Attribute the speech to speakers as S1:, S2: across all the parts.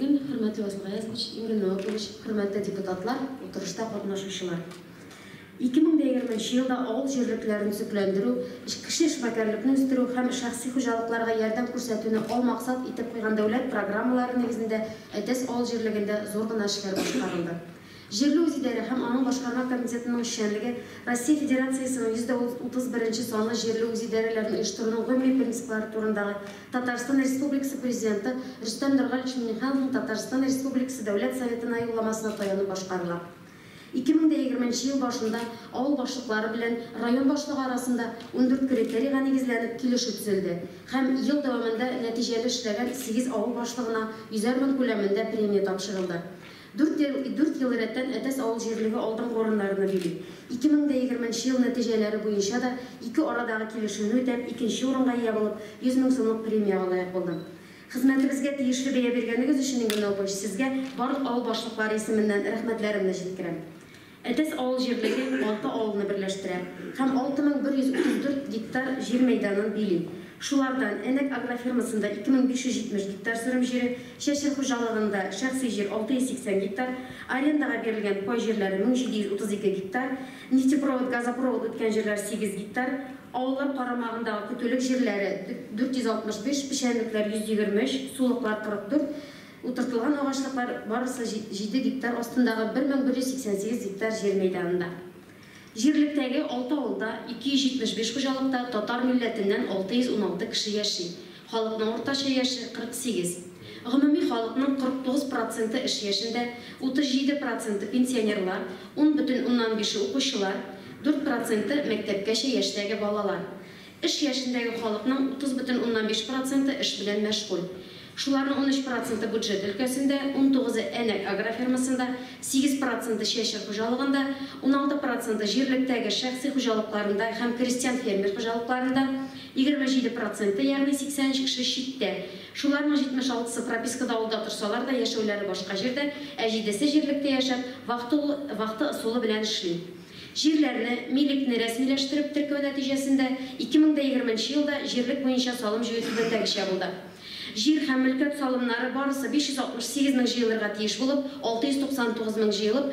S1: Көн, хөрмәтле Васил Гаязович, Юрий Наумович, хөрмәтле депутатлар, утырышта катнашучылар. 2020 елда авыл җирлекләрен төзекләндерү, кече эшмәкәрлекне үстерү һәм шәхси хуҗалыкларга ярдәм күрсәтүне ал максат итеп куйган дәүләт программалары нигезендә Әтәс авыл җирлегендә зур гына эшләр башкарылды. Җирле үзидарә һәм аның башкарма комитетының эшчәнлеге Россия Федерациясенең 131 нче санлы җирле үзидарәләрне оештыруның гомуми принциплары турындагы Татарстан Республикасы Президенты Рөстәм Нургалиевич Миңнехановның Татарстан Республикасы Дәүләт Советына Юлламасына таянып башкарыла. 2020 нче ел башында авыл башлыклары белән район башлыгы арасында 14 критерийга нигезләнеп килешү төзелде һәм ел дәвамында нәтиҗәле эшләгән сигез авыл башлыгына йөзәр мең күләмендә премия тапшырылды. Дүрт ел, дүрт ел рәттән Әтәс авыл җирлеге алдынгы урыннарны били. 2020 нче ел нәтиҗәләре буенча да ике арадагы килешүне үтәп, икенче урынга ия булып, 100 мең сумлык премиягә лаек булдым. Хезмәтебезгә тиешле бәя биргәнегез өчен, Ингел Наупович, сезгә барлык авыл башлыклары исеменнән рәхмәтләремне җиткерәм. Әтәс авыл җирлеге алты авылны берләштерә һәм 6134 гектар җир мәйданын били. Шулардан Әнәк агрофирмасында 2570 гектар сөрем җире, Чәчер хуҗалыгында шәхси җир 680 гектар, арендага бирелгән пай җирләре 1732 гектар, нефтепровод, газопровод үткән җирләр 8 гектар, авыллар карамагындагы көтүлек җирләре 465, печәнлекләр 123, сулыклар 44, Утыртылган агачлыклар барысы җиде гектар астындагы 1188 гектар җир мәйданында. Җирлектәге алты авылда 275 хуҗалыкта татар милләтеннән 616 кеше яши. Халыкның уртача яше, 48. Гомуми халыкның 49 проценты эш яшендә, 37 проценты пенсионерлар, 10,5-е укучылар, 4 проценты мәктәпкәчә яшьтәге балалар. Эш яшендәге халыкның 30,5 проценты эш белән мәшгуль. Шуларның 13 проценты бюджет өлкәсендә, 19-ы Әнәк агрофирмасында, 8 проценты Чәчер хуҗалыгында, 16 проценты җирлектәге шәхси хуҗалыкларында һәм крестьян-фермер хуҗалыкларында, 27 проценты, ягъни 83 кеше читтә. Шуларның 76-сы пропискада авылда торсалар да, яшәүләре башка җирдә, ә җидесе җирлектә яшәп, вахта ысулы белән эшли. Җирләрне, милекне рәсмиләштереп теркәү нәтиҗәсендә 2020 нче елда җирлек буенча салым җыю түбәндәгечә булды. Җир һәм мөлкәт салымнары барысы 568 мең җыелырга тиеш булып, 699 мең җыелып,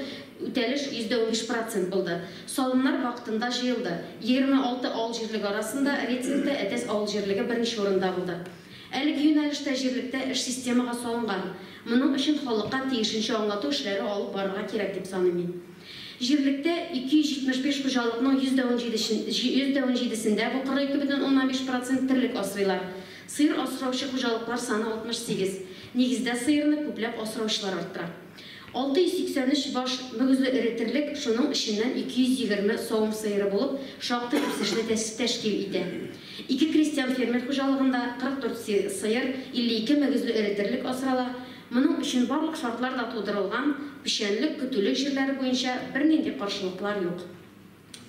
S1: үтәлеш 15 процент булды. Салымнар вакытында җыелды. 26 авыл җирлеге арасында рейтингта Әтәс авыл җирлеге беренче урында булды. Әлеге юнәлештә җирлектә эш системага салынган. Моның өчен халыкка тиешенчә аңлату эшләре алып барырга кирәк дип саныйм мин. Җирлектә 275 хуҗалыкның 117-сендә, бу 42,5 процент, терлек асрыйлар. Сыер асраучы хуҗалыклар саны 68. Нигездә сыерны күпләп асраучылар арттыра. 683 баш мөгезле эре терлек, шуның эченнән 220 савым сыеры булып, шактый үсешне тәшкил итә. Ике крестьян-фермер хуҗалыгында 44 сыер, 52 мөгезле эре терлек асрала. Моның өчен барлык шартлар да тудырылган, печәнлек, көтүлек җирләре буенча бернинди каршылыклар юк.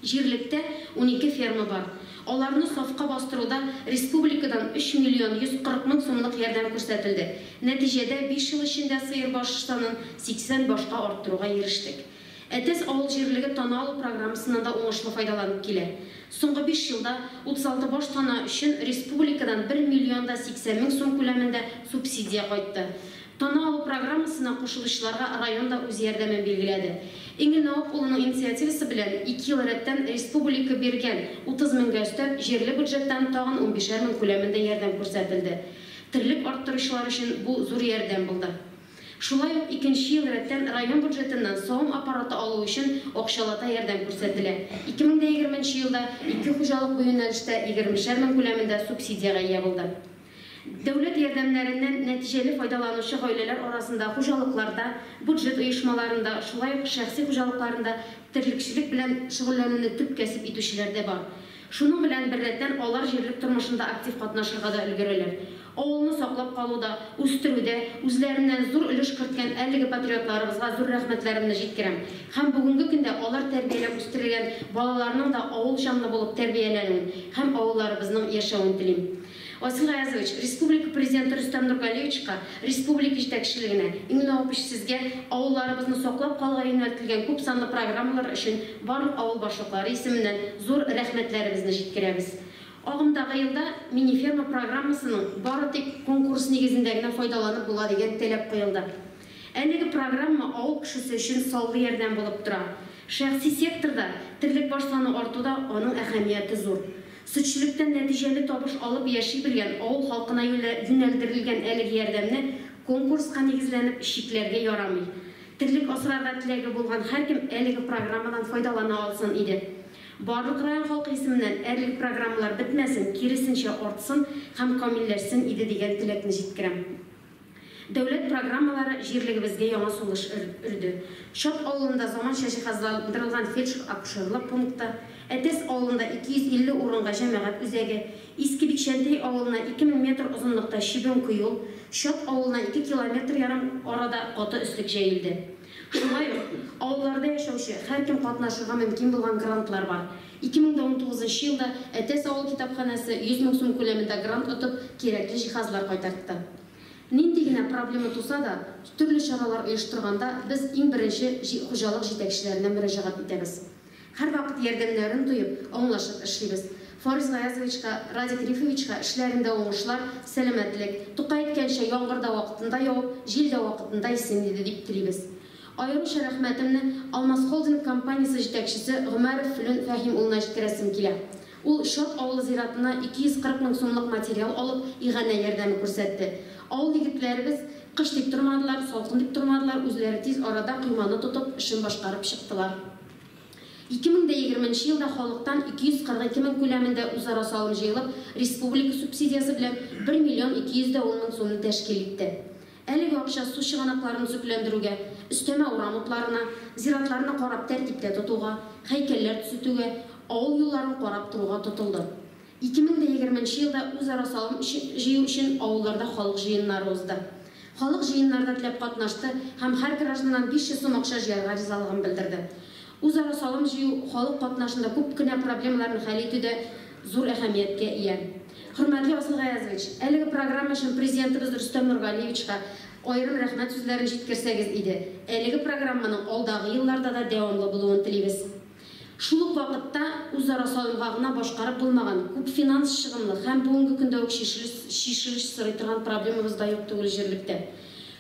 S1: Җирлектә 12 ферма бар. Аларны сафка бастыруда республикадан 3 миллион 140 мең сумлык ярдәм күрсәтелде. Нәтиҗәдә, биш ел эчендә сыер башы санын 80 башка арттыруга ирештек. Әтәс авыл җирлеге тана алу программасыннан да уңышлы файдаланып килә. Соңгы биш елда 36 баш тана өчен республикадан 1 миллион да 80 мең сум күләмендә субсидия кайтты. Тана алу программасына кушылучыларга район да үз ярдәмен билгеләде. Энгель Науп улының инициативасы белән ике ел рәттән республика биргән 30 меңгә өстәп, җирле бюджеттан тагын унбишәр мең күләмендә ярдәм күрсәтелде. Терлек арттыручылар өчен бу зур ярдәм булды. Шулай ук икенче ел рәттән район бюджетыннан савым аппараты алу өчен акчалата ярдәм күрсәтелә. 2020 нче елда ике хуҗалык бу юнәлештә егермешәр мең күләмендә субсидиягә ия булды. Дәүләт ярдәмнәреннән нәтиҗәле файдаланучы гаиләләр арасында хуҗалыкларда, бюджет оешмаларында, шулай ук шәхси хуҗалыкларында терлекчелек белән шөгыльләнүне төп кәсеп итүчеләр дә бар. Шуның белән беррәттән алар җирлек тормышында актив катнашырга да өлгерәләр. Авылны саклап калуда, үстерүдә үзләреннән зур өлеш керткән әлеге патриотларыбызга зур рәхмәтләремне җиткерәм. Һәм бүгенге көндә алар тәрбияләп үстерелгән балаларның да авыл җанлы булып тәрбияләнүен һәм авылларыбызның яшәвен телим. Васил Гаязович, республика Президенты Рөстәм Нургалиевичка, республика җитәкчелегенә, иң мөһиме сезгә авылларыбызны саклап калуга юнәлтелгән күпсанлы программалар өчен барлык авыл башлыклары исеменнән зур рәхмәтләребезне җиткерәбез. Агымдагы елда мини-ферма программасының бары тик конкурс нигезендә генә файдаланып була дигән таләп куелды. Әлеге программа авыл кешесе өчен саллы ярдәм булып тора. Шәхси секторда терлек баш саны артуда аның әһәмияте зур. Сөтчелектән нәтиҗәле табыш алып яши белгән авыл халкына юнәлдерелгән әлеге ярдәмне конкурска нигезләнеп чикләргә ярамый. Терлек асрарга теләге булган һәркем әлеге программадан файдалана алсын иде. Барлык район халкы исеменнән әлеге программалар бетмәсен, киресенчә артсын һәм камилләшсен иде дигән теләкне җиткерәм. Дәүләт программалары җирлегебезгә яңа сулыш өрде. Чат авылында заманча җиһазландырылган фельдшер-акушерлык пункты, Әтәс авылында 250 урынга җәмәгать үзәге, Иске Бикчәнтәй авылына 2000 метр озынлыкта щебенка юл, Чат авылына 2 километр ярым арада каты өслек җәелде. Шулай ук авылларда яшәүче һәркем катнашырга мөмкин булган грантлар бар. 2019 елда Әтәс авыл китапханәсе 100 мең сум күләмендә грант отып, кирәкле җиһазлар кайтартты. Нинди генә проблема туса да, төрле чаралар оештырганда без иң беренче хуҗалык җитәкчеләренә мөрәҗәгать итәбез. Һәрвакыт ярдәмнәрен тоеп, аңлашып эшлибез. Фарис Гаязовичка, Радик Рифовичка эшләрендә уңышлар, сәламәтлек, Тукай әйткәнчә, яңгыр да вакытында явып, җил дә вакытында иссен иде дип телибез. Аеруча рәхмәтемне Алмаз Холдинг компаниясе җитәкчесе Гомәров Флүн Фәһим улына җиткерәсем килә. Ул Чат авылы зиратына 240 мең сумлык материал алып, иганә ярдәме күрсәтте. Авыл егетләребез кыш дип тормадылар, салкын дип тормадылар, үзләре тиз арада койманы тотып, эшен башкарып чыктылар. 2020 елда халыктан 242 мең күләмендә үзара салым җыелып, республика субсидиясе белән 1 миллион 210 мең сумны тәшкил итте. Әлеге акча су чыганакларын төзекләндерүгә, өстәмә урам утларына, зиратларны карап тәртиптә тотуга, һәйкәлләр төзетүгә, авыл юлларын карап торуга тотылды. 2020 елда үзара салым җыю өчен авылларда халык җыеннары узды. Халык җыеннарда теләп катнашты һәм һәр гражданнан 500 сум акча җыярга ризалыгын белдерде. Үзара салым җыю халык катнашында күп кенә проблемаларны хәл итүдә зур әһәмияткә ия. Хөрмәтле Асыл Гаязович, әлеге программа өчен президентыбыз Рөстәм Нургалиевичка аерым рәхмәт сүзләрен җиткерсәгез иде. Әлеге программаның алдагы елларда да дәвамлы булуын телибез. Шул ук вакытта үзара салымга гына башкарып булмаган күп финанс чыгымлы һәм бүгенге көндә үк чишелеш сорый торган проблемабыз да юк түгел җирлектә.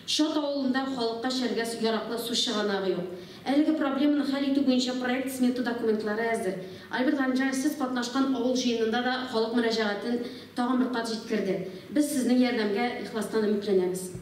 S1: Чат авылында халыкка эчәргә яраклы су чыганагы юк. Әлеге проблеманы хәл итү буенча проект-смета документлары әзер. Альберт Галимҗанов сез катнашкан авыл җыенында да халык мөрәҗәгатен тагын бер кат җиткерде. Без сезнең ярдәмгә ихластан өметләнәбез.